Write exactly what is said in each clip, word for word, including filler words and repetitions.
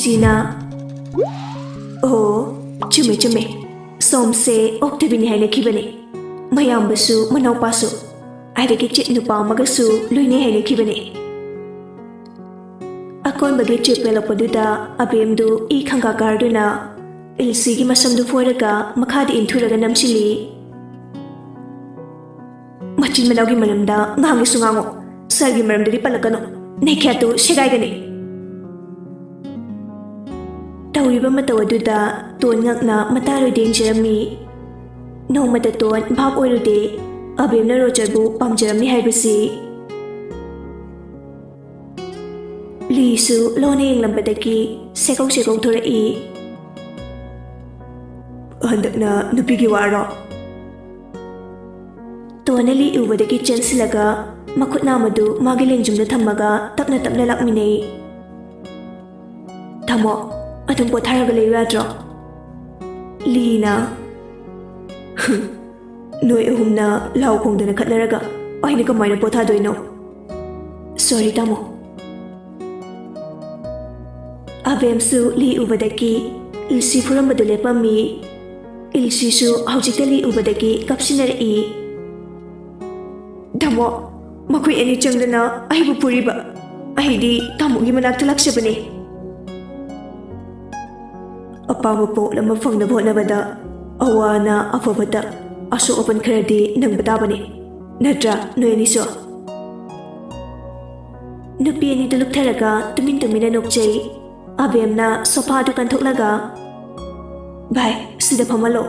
ꯁꯤꯅ, "ꯑꯣ, ꯆꯨꯝꯃꯦ, ꯆꯨꯝꯃꯦ꯫ ꯁꯣꯝꯁꯦ ꯑꯣꯛꯇꯕꯤꯅꯤ ꯍꯥꯏꯅꯈꯤꯕꯅꯤ꯫ ꯃꯌꯥꯝꯕꯁꯨ, ꯃꯅꯥꯎꯄꯥꯁꯨ, ꯑꯗꯒꯤ ꯆꯤꯠ ꯅꯨꯄꯥ ꯑꯃꯒꯁꯨ ꯂꯣꯏꯅꯩ ꯍꯥꯏꯅꯈꯤꯕꯅꯤ꯫" ꯑꯀꯣꯟꯕꯒꯤ ꯆꯤꯠ ꯄꯦꯜꯂꯛꯄꯗꯨꯗ ꯑꯕꯦꯝꯗꯨ ꯏ ꯈꯪꯒꯥ ꯀꯥꯔꯗꯨꯅ ꯏꯜꯁꯤꯒꯤ ꯃꯁꯝꯗꯨ ꯐꯣꯏꯔꯒ ꯃꯈꯥꯗ ꯏꯟꯊꯨꯔꯒ ꯅꯝꯁꯤꯜꯂꯤ꯫ "ꯃꯆꯤꯟ ꯃꯅꯥꯎꯒꯤ ꯃꯔꯝꯗ ꯉꯥꯡꯒꯦꯁꯨ ꯉꯥꯡꯉꯨ, ꯁꯥꯔꯒꯤ ꯃꯔꯝꯗꯗꯤ ꯄꯜꯂꯛꯀꯅꯨ꯫ ꯅꯩꯈꯦꯠꯇꯨ ꯁꯦꯒꯥꯏꯒꯅꯤ꯫" ꯇꯧꯔꯤꯕ ꯃꯇꯧ ꯑꯗꯨꯗ ꯇꯣꯟ ꯉꯛꯅ ꯃꯇꯥꯔꯣꯏꯗ ꯌꯦꯡꯖꯔꯝꯃꯤ꯫ ꯅꯣꯡꯃꯇ ꯇꯣꯟ ꯚꯥꯞ ꯑꯣꯏꯔꯨꯗꯦ, ꯑꯕꯦꯝꯅ ꯔꯣꯖꯔꯕꯨ ꯄꯥꯝꯖꯔꯝꯃꯤ ꯍꯥꯏꯕꯁꯤ꯫ ꯂꯤꯁꯨ ꯂꯣꯟꯅ ꯌꯦꯡꯂꯝꯕꯗꯒꯤ ꯁꯦꯒꯧ ꯁꯦꯒꯧ ꯊꯣꯔꯛꯏ꯫ "ꯍꯟꯗꯛꯅ ꯅꯨꯄꯤꯒꯤ ꯋꯥꯔꯣ?" ꯇꯣꯟꯅ ꯂꯤ ꯎꯕꯗꯒꯤ ꯆꯦꯟꯁꯤꯜꯂꯒ ꯃꯈꯨꯠ ꯅꯥꯝꯃꯗꯨ ꯃꯥꯒꯤ ꯂꯦꯡꯖꯨꯝꯗ ꯊꯝꯃꯒ ꯇꯞꯅ ꯇꯞꯅ ꯂꯥꯛꯃꯤꯟꯅꯩ꯫ "ꯇꯥꯃꯣ, ꯑꯗꯨꯝ ꯄꯣꯊꯥꯔꯒ ꯂꯩꯌꯨ ꯌꯥꯗ꯭ꯔꯣ?" ꯂꯤꯅ, "ꯍꯨꯝ, ꯅꯣꯏ ꯑꯍꯨꯝꯅ ꯂꯥꯎ ꯈꯣꯡꯗꯅ ꯈꯠꯅꯔꯒ ꯑꯩꯅ ꯀꯃꯥꯏꯅ ꯄꯣꯊꯥꯗꯣꯏꯅꯣ? ꯁꯣꯔꯤ, ꯇꯥꯃꯣ꯫" ꯑꯕꯦꯝꯁꯨ ꯂꯤ ꯎꯕꯗꯒꯤ ꯏꯜꯁꯤ ꯐꯨꯔꯝꯕꯗꯨ ꯂꯦꯞꯄꯝꯃꯤ꯫ ꯏꯜꯁꯤꯁꯨ ꯍꯧꯖꯤꯛꯇ ꯂꯤ ꯎꯕꯗꯒꯤ ꯀꯞꯁꯤꯟꯅꯔꯛꯏ꯫ "ꯇꯥꯃꯣ, ꯃꯈꯣꯏ ꯑꯅꯤ ꯆꯪꯗꯅ ꯑꯩꯕꯨ ꯐꯨꯔꯤꯕ? ꯑꯩꯗꯤ ꯇꯥꯃꯣꯒꯤ ꯃꯅꯥꯛꯇ ꯂꯥꯛꯆꯕꯅꯤ꯫" ꯑꯄꯥꯝꯕ ꯄꯣꯠ ꯑꯃ ꯐꯪꯅꯕ ꯍꯣꯠꯅꯕꯗ ꯑꯋꯥ ꯑꯅꯥ ꯑꯐꯕꯇ ꯑꯁꯣꯛ ꯑꯄꯟ ꯈꯔꯗꯤ ꯅꯪꯕ ꯇꯥꯕꯅꯤ, ꯅꯠꯇ꯭ꯔꯥ ꯅꯣꯏ ꯑꯅꯤꯁꯨ? ꯅꯨꯄꯤ ꯑꯅꯤꯗꯨ ꯂꯨꯞꯊꯔꯒ ꯇꯨꯃꯤꯟ ꯇꯨꯃꯤꯟꯅ ꯅꯣꯛꯆꯩ꯫ ꯑꯕꯦꯝꯅ ꯁꯣꯐꯥꯗꯨ ꯀꯟꯊꯣꯛꯂꯒ, "ꯚꯥꯏ, ꯁꯤꯗ ꯐꯝꯍꯜꯂꯣ꯫"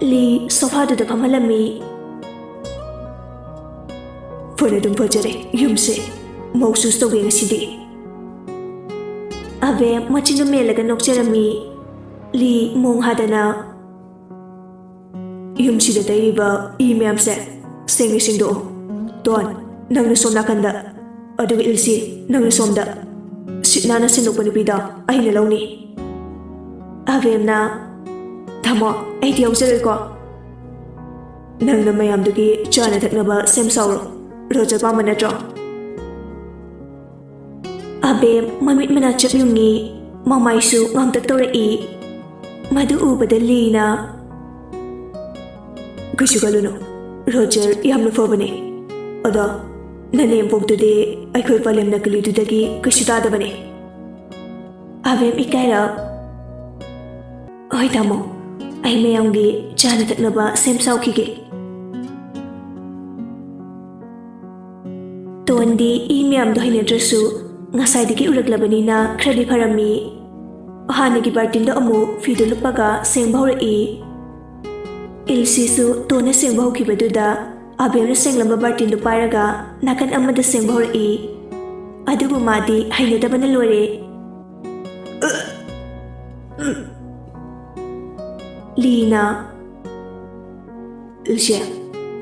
ꯂꯤ ꯁꯣꯐꯥꯗꯨꯗ ꯐꯝꯍꯜꯂꯝꯃꯤ꯫ "ꯐꯔꯦ, ꯑꯗꯨꯝ ꯐꯖꯔꯦ꯫ ꯌꯨꯝꯁꯦ ꯃꯧ ꯆꯨꯁ ꯇꯧꯒꯦ ꯉꯁꯤꯗꯤ꯫" ꯑꯕꯦꯝ ꯃꯆꯤꯟꯗꯨ ꯃꯦꯜꯂꯒ ꯅꯣꯛꯆꯔꯝꯃꯤ꯫ ꯂꯤ ꯃꯣꯡ ꯍꯥꯗꯅ, "ꯌꯨꯝꯁꯤꯗ ꯇꯩꯔꯤꯕ ꯏ ꯃꯌꯥꯝꯁꯦ ꯁꯦꯡꯅ ꯁꯦꯡꯗꯣꯛꯑꯣ꯫ ꯇꯣꯟ, ꯅꯪꯅ ꯁꯣꯝ ꯅꯥꯀꯟꯗ, ꯑꯗꯨꯒ ꯏꯜꯁꯤ, ꯅꯪꯅ ꯁꯣꯝꯗ꯫ ꯁꯤꯠ ꯅꯥꯟꯅ ꯁꯦꯡꯗꯣꯛꯄ ꯅꯨꯄꯤꯗꯣ ꯑꯩꯅ ꯂꯧꯅꯤ꯫" ꯑꯕꯦꯝꯅ, "ꯇꯥꯃꯣ, ꯑꯩꯗꯤ ꯌꯥꯎꯖꯔꯣꯏꯀꯣ꯫ ꯅꯪꯅ ꯃꯌꯥꯝꯗꯨꯒꯤ ꯆꯥꯅ ꯊꯛꯅꯕ ꯁꯦꯝ ꯁꯥꯎꯔꯣ꯫ ꯔꯣꯖꯔ ꯄꯥꯝꯕ ꯅꯠꯇ꯭ꯔꯣ?" ꯑꯕꯦꯝ ꯃꯃꯤꯠ ꯃꯅꯥ ꯆꯞ ꯌꯨꯡꯉꯤ, ꯃꯃꯥꯏꯁꯨ ꯉꯥꯡꯇꯛ ꯇꯧꯔꯛꯏ꯫ ꯃꯗꯨ ꯎꯕꯗ ꯂꯤꯅ, "ꯀꯩꯁꯨ ꯈꯜꯂꯨꯅꯨ, ꯔꯣꯖꯔ ꯌꯥꯝꯅ ꯐꯕꯅꯦ꯫ ꯑꯗꯣ ꯅꯅꯦꯝꯄꯣꯛꯇꯨꯗꯤ ꯑꯩꯈꯣꯏ ꯄꯂꯦꯝ ꯅꯀꯂꯤꯗꯨꯗꯒꯤ ꯀꯩꯁꯨ ꯇꯥꯗꯕꯅꯦ꯫" ꯑꯕꯦꯝ ꯏꯀꯥꯏꯔꯞ, "ꯍꯣꯏ ꯇꯥꯃꯣ, ꯑꯩ ꯃꯌꯥꯝꯒꯤ ꯆꯥꯅ ꯊꯛꯅꯕ ꯁꯦꯝ ꯁꯥꯎꯈꯤꯒꯦ꯫" ꯇꯣꯟꯗꯤ ꯏ ꯃꯌꯥꯝꯗꯣ ꯍꯩꯅꯗ꯭ꯔꯁꯨ ꯉꯁꯥꯏꯗꯒꯤ ꯎꯔꯛꯂꯕꯅꯤꯅ ꯈꯔꯗꯤ ꯐꯔꯝꯃꯤ꯫ ꯍꯥꯟꯅꯒꯤ ꯕꯥꯔꯇꯤꯟꯗꯣ ꯑꯃꯨꯛ ꯐꯤꯗꯨ ꯂꯨꯞꯄꯒ ꯁꯦꯡꯕ ꯍꯧꯔꯛꯏ꯫ ꯏꯜꯁꯤꯁꯨ ꯇꯣꯟꯅ ꯁꯦꯡꯕ ꯍꯧꯈꯤꯕꯗꯨꯗ ꯑꯕꯦꯝꯅ ꯁꯦꯡꯂꯝꯕ ꯕꯥꯔꯇꯤꯟꯗꯨ ꯄꯥꯏꯔꯒ ꯅꯥꯀꯟ ꯑꯃꯗ ꯁꯦꯡꯕ ꯍꯧꯔꯛꯏ꯫ ꯑꯗꯨꯕꯨ ꯃꯥꯗꯤ ꯍꯩꯅꯗꯕꯅ ꯂꯣꯏꯔꯦ꯫ ꯂꯤꯅ, "ꯏꯜꯁꯤ,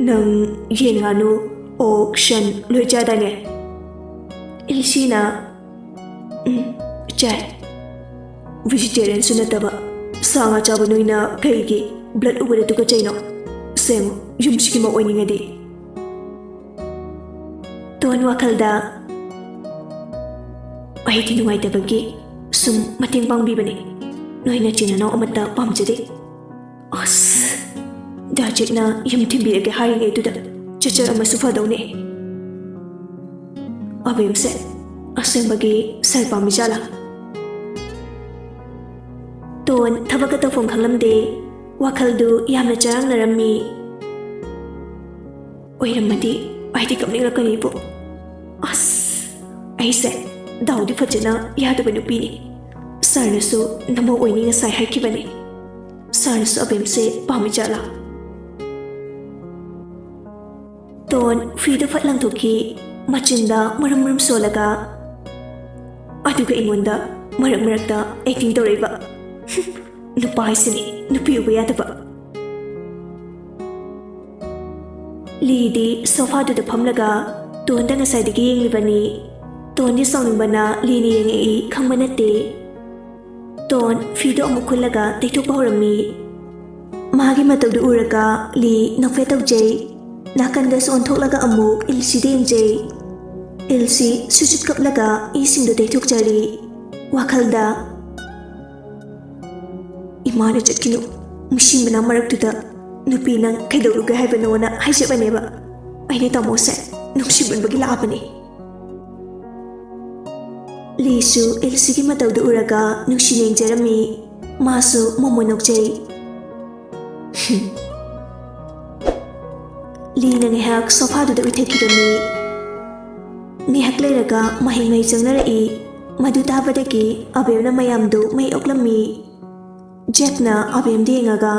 ꯅꯪ ꯌꯦꯟ, ꯉꯥꯅꯨ, ꯑꯣꯛ, ꯁꯟ ꯂꯣꯏ ꯆꯥꯗꯥꯏꯅꯦ?" ꯏꯜꯁꯤꯅ, "ꯎꯝ, ꯆꯥꯏ꯫ ꯚꯦꯖꯤꯇꯦꯔꯤꯌꯟꯁꯨ ꯅꯠꯇꯕ ꯁꯥ ꯉꯥ ꯆꯥꯕ ꯅꯣꯏꯅ ꯀꯩꯒꯤ ꯕ꯭ꯂꯠ ꯎꯕꯗ ꯇꯨꯀꯠꯆꯩꯅꯣ? ꯁꯦꯡꯉꯨ, ꯌꯨꯝꯁꯤꯒꯤ ꯃꯧ ꯑꯣꯏꯅꯤꯡꯉꯗꯤ꯫" ꯇꯣꯟ ꯋꯥꯈꯜꯗ, "ꯑꯩꯗꯤ ꯅꯨꯡꯉꯥꯏꯇꯕꯒꯤ ꯁꯨꯝ ꯃꯇꯦꯡ ꯄꯥꯡꯕꯤꯕꯅꯤ꯫ ꯅꯣꯏ ꯅꯆꯤꯟ ꯅꯅꯥꯎ ꯑꯃꯠꯇ ꯄꯥꯝꯖꯗꯦ꯫" ꯑꯁ, ꯗꯥ ꯖꯦꯛꯅ ꯌꯨꯝ ꯊꯤꯟꯕꯤꯔꯒꯦ ꯍꯥꯏꯔꯤꯉꯩꯗꯨꯗ ꯆꯠꯆꯔꯝꯃꯁꯨ ꯐꯗꯧꯅꯦ꯫ ꯑꯕꯦꯝꯁꯦ ꯑꯁꯦꯡꯕꯒꯤ ꯁꯥꯔ ꯄꯥꯝꯃꯤ ꯖꯥꯠꯂꯥ? ꯇꯣꯟ ꯊꯕꯛꯀ ꯇꯧꯐꯝ ꯈꯪꯂꯝꯗꯦ꯫ ꯋꯥꯈꯜꯗꯨ ꯌꯥꯝꯅ ꯆꯔꯥꯡꯅꯔꯝꯃꯤ꯫ ꯑꯣꯏꯔꯝꯃꯗꯤ ꯑꯩꯗꯤ ꯀꯞꯅꯤꯡꯂꯛꯀꯅꯤꯕꯨ꯫ ꯑꯁ, ꯑꯩꯁꯦ ꯗꯥꯎꯗꯤ ꯐꯖꯅ ꯌꯥꯗꯕ ꯅꯨꯄꯤꯅꯤ꯫ ꯁꯥꯔꯅꯁꯨ ꯅꯃꯧ ꯑꯣꯏꯅꯤ ꯉꯁꯥꯏ ꯍꯥꯏꯈꯤꯕꯅꯤ꯫ ꯁꯥꯔꯅꯁꯨ ꯑꯕꯦꯝꯁꯦ ꯄꯥꯝꯃꯤ ꯖꯥꯠꯂꯥ? ꯇꯣꯟ ꯐꯤꯗꯨ ꯐꯠ ꯂꯪꯊꯣꯛꯈꯤ, ꯃꯆꯤꯟꯗ ꯃꯔꯨꯝ ꯃꯔꯨꯝ ꯁꯣꯜꯂꯒ꯫ "ꯑꯗꯨꯒ ꯑꯩꯉꯣꯟꯗ ꯃꯔꯛ ꯃꯔꯛꯇ ꯑꯦꯛꯇꯤꯡ ꯇꯧꯔꯛꯏꯕ꯫ ꯅꯨꯄꯥ ꯍꯥꯏꯁꯤꯅꯤ, ꯅꯨꯄꯤ ꯎꯕ ꯌꯥꯗꯕ꯫" ꯂꯤꯗꯤ ꯁꯣꯐꯥꯗꯨꯗ ꯐꯝꯂꯒ ꯇꯣꯟꯗ ꯉꯁꯥꯏꯗꯒꯤ ꯌꯦꯡꯂꯤꯕꯅꯤ꯫ ꯇꯣꯟꯗꯤ ꯁꯥꯎꯅꯤꯡꯕꯅ ꯂꯤꯅ ꯌꯦꯡꯉꯛꯏ ꯈꯪꯕ ꯅꯠꯇꯦ꯫ ꯇꯣꯟ ꯐꯤꯗꯣ ꯑꯃꯨꯛ ꯈꯨꯜꯂꯒ ꯇꯩꯊꯣꯛꯄ ꯍꯧꯔꯝꯃꯤ꯫ ꯃꯥꯒꯤ ꯃꯇꯧꯗꯨ ꯎꯔꯒ ꯂꯤ ꯅꯣꯛꯐꯦꯠ ꯇꯧꯖꯩ꯫ ꯅꯥꯀꯟꯗꯁꯨ ꯑꯣꯟꯊꯣꯛꯂꯒ ꯑꯃꯨꯛ ꯏꯜꯁꯤꯗ ꯌꯦꯡꯖꯩ꯫ ꯑꯦꯜꯁꯤ ꯁꯨꯠ ꯁꯨꯠ ꯀꯞꯂꯒ ꯏꯁꯤꯡꯗꯨ ꯇꯩꯊꯣꯛꯆꯔꯤ꯫ ꯋꯥꯈꯜꯗ, "ꯏꯃꯥꯅ ꯆꯠꯈꯤꯅꯨ, ꯃꯤꯁꯤ ꯃꯅꯥ ꯃꯔꯛꯇꯨꯗ ꯅꯨꯄꯤ ꯅꯪ ꯀꯩꯗꯧꯔꯨꯒꯦ ꯍꯥꯏꯕꯅꯣꯅ ꯍꯥꯏꯖꯕꯅꯦꯕ꯫ ꯑꯩꯅ ꯇꯥꯃꯣꯁꯦ ꯅꯨꯡꯁꯤꯃꯟꯕꯒꯤ ꯂꯥꯛꯑꯕꯅꯤ꯫" ꯂꯤꯁꯨ ꯑꯦꯜꯁꯤꯒꯤ ꯃꯇꯧꯗꯨ ꯎꯔꯒ ꯅꯨꯡꯁꯤꯅ ꯌꯦꯡꯖꯔꯝꯃꯤ꯫ ꯃꯥꯁꯨ ꯃꯣꯃꯣꯟ ꯅꯣꯛꯆꯩ꯫ ꯂꯤꯅ ꯉꯥꯏꯍꯥꯛ ꯁꯣꯐꯥꯗꯨꯗ ꯎꯏꯊꯈꯤꯔꯝꯃꯤ꯫ ꯉꯥꯏꯍꯥꯛ ꯂꯩꯔꯒ ꯃꯍꯩ ꯃꯍꯩ ꯆꯪꯅꯔꯛꯏ꯫ ꯃꯗꯨ ꯇꯥꯕꯗꯒꯤ ꯑꯕꯦꯝꯅ ꯃꯌꯥꯝꯗꯨ ꯃꯩ ꯑꯣꯛꯂꯝꯃꯤ꯫ ꯖꯦꯛꯅ ꯑꯕꯦꯝꯗ ꯌꯦꯡꯉꯒ,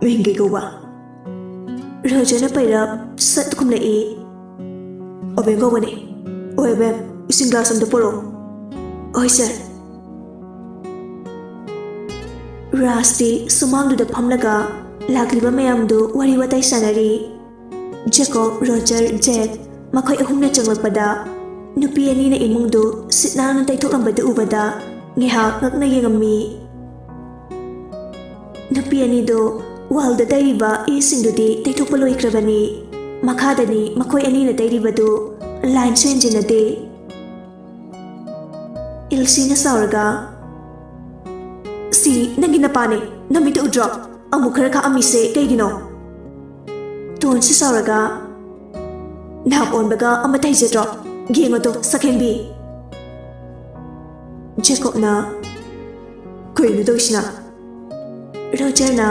"ꯃꯤꯡ ꯀꯩ ꯀꯧꯕ?" ꯔꯣꯖꯔꯅ ꯄꯩꯔꯞ ꯁꯠ ꯈꯨꯝꯂꯛꯏ꯫ "ꯑꯕꯦꯝ ꯀꯧꯕꯅꯦ꯫ ꯑꯣꯏ ꯑꯕꯦꯝ, ꯏꯁꯤꯡ ꯒ꯭ꯂꯥꯁ ꯑꯝꯇ ꯄꯨꯔꯛꯑꯣ꯫" "ꯍꯣꯏ ꯁꯥꯔ꯫" ꯔꯥꯖꯇꯤ ꯁꯨꯃꯥꯡꯗꯨꯗ ꯐꯝꯂꯒ ꯂꯥꯛꯂꯤꯕ ꯃꯌꯥꯝꯗꯨ ꯋꯥꯔꯤ ꯋꯥꯇꯥꯏ ꯁꯥꯟꯅꯔꯤ꯫ ꯖꯦꯀꯣꯕ, ꯔꯣꯖꯔ, ꯖꯦꯛ, ꯃꯈꯣꯏ ꯑꯍꯨꯝꯅ ꯆꯪꯂꯛꯄꯗ ꯅꯨꯄꯤ ꯑꯅꯤꯅ ꯏꯃꯨꯡꯗꯨ ꯁꯤꯠ ꯅꯥꯟꯅ ꯇꯩꯊꯣꯛꯂꯝꯕꯗꯨ ꯎꯕꯗ ꯉꯥꯏꯍꯥꯛ ꯉꯛꯅ ꯌꯦꯡꯉꯝꯃꯤ꯫ ꯅꯨꯄꯤ ꯑꯅꯤꯗꯨ ꯋꯥꯜꯗ ꯇꯩꯔꯤꯕ ꯏꯁꯤꯡꯗꯨꯗꯤ ꯇꯩꯊꯣꯛꯄ ꯂꯣꯏꯈ꯭ꯔꯕꯅꯤ꯫ ꯃꯈꯥꯗꯅꯤ ꯃꯈꯣꯏ ꯑꯅꯤꯅ ꯇꯩꯔꯤꯕꯗꯨ꯫ ꯂꯥꯏꯟꯁꯨ ꯍꯦꯟꯖꯤꯟꯅꯗꯦ꯫ ꯏꯜꯁꯤꯅ ꯁꯥꯎꯔꯒ, "ꯁꯤ ꯅꯪꯒꯤ ꯅꯄꯥꯅꯦ, ꯅꯃꯤꯠꯇ ꯎꯗ꯭ꯔꯣ? ꯑꯃꯨꯛ ꯈꯔ ꯈꯥꯛꯑꯝꯃꯤꯁꯦ ꯀꯩꯒꯤꯅꯣ?" ꯇꯣꯟꯁꯨ ꯁꯥꯎꯔꯒ, "ꯅꯍꯥꯛ ꯑꯣꯟꯕꯒ ꯑꯃꯠꯇ ꯍꯩꯖꯗ꯭ꯔꯣ? ꯌꯦꯡꯉꯣꯗꯣ, ꯁꯛꯍꯦꯟꯕꯤ!" ꯖꯦꯀꯣꯕꯅ, "ꯀꯩꯅꯣ ꯇꯧꯔꯤꯁꯤꯅ?" ꯔꯣꯖꯔꯅ,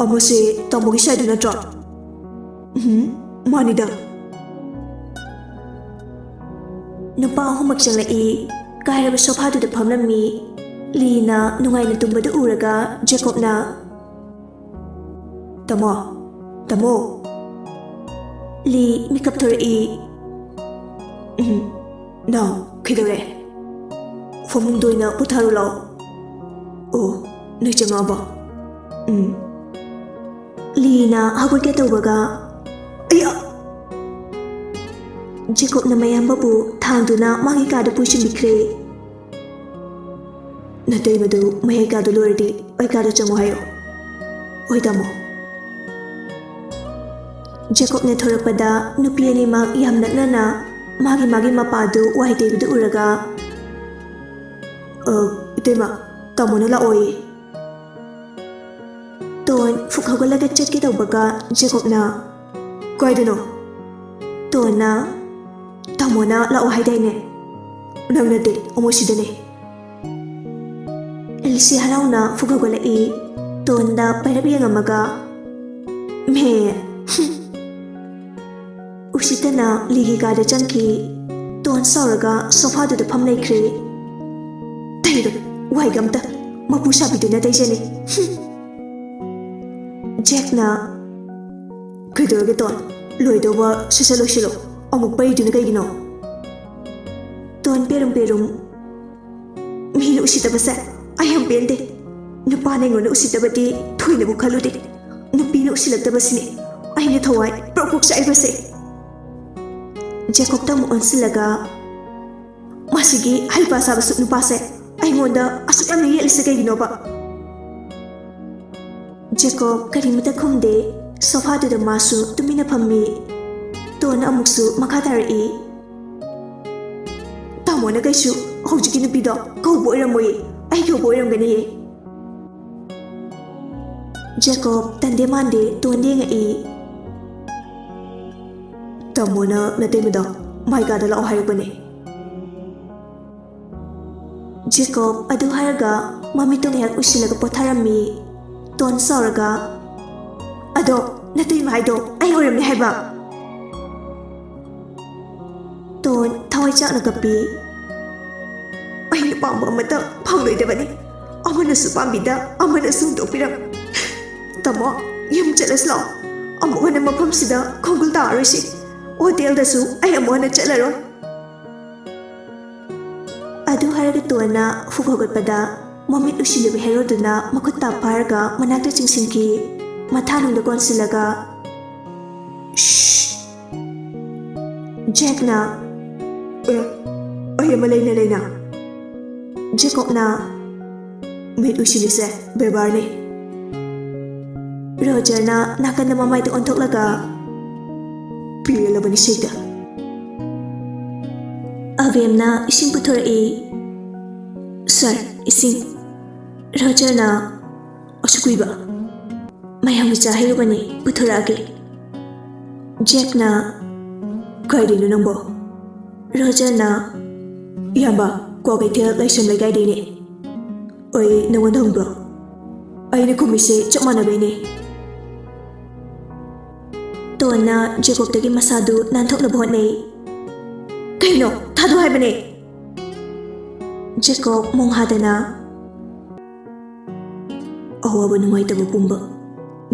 "ꯑꯃꯁꯦ ꯇꯥꯃꯣꯒꯤ ꯁꯥꯏꯗꯨ ꯅꯠꯇ꯭ꯔꯣ?" "ꯎꯝ, ꯃꯥꯅꯤꯗ꯫" ꯅꯨꯄꯥ ꯑꯍꯨꯝꯃꯛ ꯆꯪꯂꯛꯏ꯫ ꯀꯥꯏꯔꯕ ꯁꯣꯐꯥꯗꯨꯗ ꯐꯝꯂꯝꯃꯤ꯫ ꯂꯤꯅ ꯅꯨꯡꯉꯥꯏꯅ ꯇꯨꯝꯕꯗꯨ ꯎꯔꯒ ꯖꯦꯀꯣꯕꯅ, "ꯇꯥꯃꯣ, ꯇꯥꯃꯣ!" ꯂꯤ ꯃꯤꯀꯞ ꯊꯣꯔꯛꯏ꯫ "ꯎꯝ, ꯅꯥꯎ, ꯀꯩꯗꯧꯔꯦ? ꯐꯃꯨꯡꯗ ꯑꯣꯏꯅ ꯄꯣꯊꯥꯔꯨ ꯂꯥꯎ꯫ ꯑꯣ, ꯅꯣꯏ ꯆꯪꯉꯛꯑꯕꯣ? ꯎꯝ꯫" ꯂꯤꯅ ꯍꯧꯒꯠꯀꯦ ꯇꯧꯕꯒ, "ꯑꯌꯥ!" ꯖꯦꯀꯣꯕꯅ ꯃꯌꯥꯝꯕꯕꯨ ꯊꯥꯡꯗꯨꯅ ꯃꯥꯒꯤ ꯀꯥꯗ ꯄꯨꯁꯤꯟꯕꯤꯈ꯭ꯔꯦ꯫ "ꯅꯇꯩꯃꯗꯨ ꯃꯌꯥꯏ ꯀꯥꯗ ꯂꯣꯏꯔꯗꯤ ꯑꯩ ꯀꯥꯗ ꯆꯪꯉꯨ ꯍꯥꯏꯌꯣ꯫" "ꯍꯣꯏ, ꯇꯥꯃꯣ꯫" ꯖꯦꯀꯣꯕꯅ ꯊꯣꯔꯛꯄꯗ ꯅꯨꯄꯤ ꯑꯅꯤꯃꯛ ꯌꯥꯝ ꯅꯛꯅꯅ ꯃꯥꯒꯤ ꯃꯥꯒꯤ ꯃꯄꯥꯗꯨ ꯋꯥꯏ ꯇꯩꯕꯗꯨ ꯎꯔꯒ, "ꯑ, ꯏꯇꯩꯃ, ꯇꯥꯃꯣꯅ ꯂꯥꯛꯑꯣꯌꯦ꯫" ꯇꯣꯟ ꯐꯨꯛ ꯍꯧꯒꯠꯂꯒ ꯆꯠꯀꯦ ꯇꯧꯕꯒ ꯖꯦꯀꯣꯕꯅ, "ꯀꯥꯏꯗꯅꯣ?" ꯇꯣꯟꯅ, "ꯇꯥꯃꯣꯅ ꯂꯥꯛꯑꯣ ꯍꯥꯏꯗꯥꯏꯅꯦ?" "ꯅꯪ ꯅꯠꯇꯦ, ꯑꯃꯣꯁꯤꯗꯅꯦ꯫" ꯑꯦꯜꯁꯤ ꯍꯔꯥꯎꯅ ꯐꯨꯛ ꯍꯧꯒꯠꯂꯛꯏ꯫ ꯇꯣꯟꯗ ꯄꯩꯔꯞ ꯌꯦꯡꯉꯝꯃꯒ, "ꯃꯦ, ꯍꯨꯝ꯫" ꯎꯁꯤꯠꯇꯅ ꯂꯤꯒꯤ ꯀꯥꯗ ꯆꯪꯈꯤ꯫ ꯇꯣꯟ ꯁꯥꯎꯔꯒ ꯁꯣꯐꯥꯗꯨꯗ ꯐꯝ ꯂꯩꯈ꯭ꯔꯦ꯫ "ꯇꯩꯔꯣ, ꯋꯥꯏꯒ ꯑꯝꯇ, ꯃꯄꯨ ꯁꯥꯕꯤꯗꯨꯅ ꯇꯩꯖꯅꯤ꯫" ꯍꯨꯝ꯫ ꯖꯦꯛꯅ, "ꯀꯩꯗꯧꯔꯒꯦ ꯇꯣꯟ? ꯂꯣꯏꯗꯧꯕ ꯁꯠ ꯁꯠ ꯂꯣꯏꯁꯤꯜꯂꯣ꯫ ꯑꯃꯨꯛ ꯄꯩꯗꯨꯅ ꯀꯩꯒꯤꯅꯣ?" ꯇꯣꯟ ꯄꯦꯔꯨꯝ ꯄꯦꯔꯨꯝ, "ꯃꯤꯅ ꯎꯁꯤꯠꯇꯕꯁꯦ ꯑꯩ ꯌꯥꯝ ꯄꯦꯟꯗꯦ꯫ ꯅꯨꯄꯥꯅ ꯑꯩꯉꯣꯟꯗ ꯎꯁꯤꯠꯇꯕꯗꯤ ꯊꯣꯏꯅꯕꯨ ꯈꯜꯂꯨꯗꯦ꯫ ꯅꯨꯄꯤꯅ ꯎꯁꯤꯜꯂꯛꯇꯕꯁꯤꯅꯦ ꯑꯩꯅ ꯊꯋꯥꯏ ꯄ꯭ꯔꯣꯛ ꯄ꯭ꯔꯣꯛ ꯆꯥꯛꯏꯕꯁꯦ꯫" ꯖꯦꯀꯣꯕꯇ ꯑꯃꯨꯛ ꯑꯣꯟꯁꯤꯜꯂꯒ, "ꯃꯁꯤꯒꯤ ꯍꯩꯄꯥ ꯁꯥꯕ ꯁꯨꯛ ꯅꯨꯄꯥꯁꯦ ꯑꯩꯉꯣꯟꯗ ꯑꯁꯨꯛ ꯌꯥꯝꯅ ꯌꯦꯠꯂꯤꯁꯦ ꯀꯩꯒꯤꯅꯣꯕ?" ꯖꯦꯀꯣꯕ ꯀꯔꯤꯃꯇ ꯈꯨꯝꯗꯦ꯫ ꯁꯣꯐꯥꯗꯨꯗ ꯃꯥꯁꯨ ꯇꯨꯃꯤꯟꯅ ꯐꯝꯃꯤ꯫ ꯇꯣꯟ ꯑꯃꯨꯛꯁꯨ ꯃꯈꯥ ꯇꯥꯔꯛꯏ, "ꯇꯥꯃꯣꯅ ꯀꯩꯁꯨ ꯍꯧꯖꯤꯛꯀꯤ ꯅꯨꯄꯤꯗꯣ ꯀꯧꯕ ꯑꯣꯏꯔꯝꯃꯣꯏꯌꯦ, ꯑꯩ ꯀꯧꯕ ꯑꯣꯏꯔꯝꯒꯅꯤꯌꯦ꯫" ꯖꯦꯀꯣꯕ ꯇꯟꯗꯦ ꯃꯥꯟꯗꯦ ꯇꯣꯟꯗ ꯌꯦꯡꯉꯛꯏ꯫ "ꯇꯥꯃꯣꯅ ꯅꯇꯩꯃꯗꯣ ꯃꯥꯏ ꯀꯥꯗ ꯂꯥꯛꯑꯣ ꯍꯥꯏꯔꯛꯄꯅꯦ꯫" ꯖꯦꯀꯣꯕ ꯑꯗꯨ ꯍꯥꯏꯔꯒ ꯃꯃꯤꯠꯇꯨ ꯉꯥꯏꯍꯥꯛ ꯎꯏꯁꯤꯜꯂꯒ ꯄꯣꯊꯥꯔꯝꯃꯤ꯫ ꯇꯣꯟ ꯁꯥꯎꯔꯒ, "ꯑꯗꯣ ꯅꯇꯩꯃ ꯍꯥꯏꯗꯣ ꯑꯩ ꯑꯣꯏꯔꯝꯅꯤ ꯍꯥꯏꯕ?" ꯇꯣꯟ ꯊꯋꯥꯏ ꯆꯥꯛꯅ ꯀꯞꯄꯤ꯫ "ꯑꯩꯅ ꯄꯥꯝꯕ ꯑꯃꯠꯇ ꯐꯪꯂꯣꯏꯗꯕꯅꯤ꯫ ꯑꯃꯅꯁꯨ ꯄꯥꯝꯕꯤꯗ, ꯑꯃꯅꯁꯨ ꯍꯨꯟꯗꯣꯛꯄꯤꯔꯝ꯫ ꯇꯥꯃꯣ, ꯌꯨꯝ ꯆꯠꯂꯁꯤ ꯂꯥꯛꯑꯣ꯫ ꯑꯃꯨꯛ ꯍꯟꯅ ꯃꯐꯝꯁꯤꯗ ꯈꯣꯡꯒꯨꯜ ꯇꯥꯔꯔꯣꯏꯁꯤ꯫ ꯍꯣꯇꯦꯜꯗꯁꯨ ꯑꯩ ꯑꯃꯨꯛ ꯍꯟꯅ ꯆꯠꯂꯔꯣꯏ꯫" ꯑꯗꯨ ꯍꯥꯏꯔꯒ ꯇꯣꯟꯅ ꯐꯨꯛ ꯍꯧꯒꯠꯄꯗ ꯃꯃꯤꯠ ꯎꯏꯁꯤꯜꯂꯤꯕ ꯍꯦꯔꯣꯗꯨꯅ ꯃꯈꯨꯠ ꯇꯥ ꯐꯥꯔꯒ ꯃꯅꯥꯛꯇ ꯆꯤꯡꯁꯤꯟꯈꯤ꯫ ꯃꯊꯥꯅꯨꯡꯗ ꯀꯣꯟꯁꯤꯜꯂꯒ, "ꯁ꯭ꯁ!" ꯖꯦꯛꯅ, "ꯑꯦ, ꯑꯩ ꯑꯃ ꯂꯩꯅ ꯂꯩꯅ꯫" ꯖꯦꯀꯣꯕꯅ, "ꯃꯤꯠ ꯎꯏꯁꯤꯜꯂꯤꯁꯦ ꯕꯦꯕꯥꯔꯅꯦ꯫" ꯔꯣꯖꯔꯅ ꯅꯥꯀꯟꯗ ꯃꯃꯥꯏꯗ ꯑꯣꯟꯊꯣꯛꯂꯒ, ꯄꯦꯜꯂꯕꯅꯤ ꯁꯤꯗ꯫ ꯑꯕꯦꯝꯅ ꯏꯁꯤꯡ ꯄꯨꯊꯣꯔꯛꯏ꯫ "ꯁꯥꯔ, ꯏꯁꯤꯡ꯫" ꯔꯣꯖꯔꯅ, "ꯑꯁꯨꯛ ꯀꯨꯏꯕ? ꯃꯌꯥꯝꯒꯤ ꯆꯥ ꯍꯩꯔꯨꯕꯅꯤ, ꯄꯨꯊꯣꯔꯛꯑꯒꯦ꯫" ꯖꯦꯛꯅ, "ꯀꯥꯏꯗꯩꯅꯣ ꯅꯪꯕꯣ?" ꯔꯣꯖꯔꯅ, "ꯏꯌꯥꯝꯕ, ꯀ꯭ꯋꯥꯀꯩꯊꯦꯜ ꯂꯥꯏꯁ꯭ꯔꯝ ꯂꯩꯀꯥꯏꯗꯩꯅꯦ꯫" "ꯑꯩ ꯅꯪꯉꯣꯟꯗ ꯍꯪꯕ꯭ꯔꯣ? ꯑꯩꯅ ꯈꯨꯝꯃꯤꯁꯦ ꯆꯞ ꯃꯥꯟꯅꯕꯩꯅꯦ꯫" ꯇꯣꯟꯅ ꯖꯦꯀꯣꯕꯇꯒꯤ ꯃꯁꯥꯗꯨ ꯅꯥꯟꯊꯣꯛꯅꯕ ꯍꯣꯠꯅꯩ꯫ "ꯀꯩꯅꯣ? ꯊꯥꯗꯣꯛ ꯍꯥꯏꯕꯅꯦ!" ꯖꯦꯀꯣꯕ ꯃꯣꯡꯍꯥꯗꯅ, "ꯑꯋꯥꯕ ꯅꯨꯡꯉꯥꯏꯇꯕ ꯄꯨꯝꯕ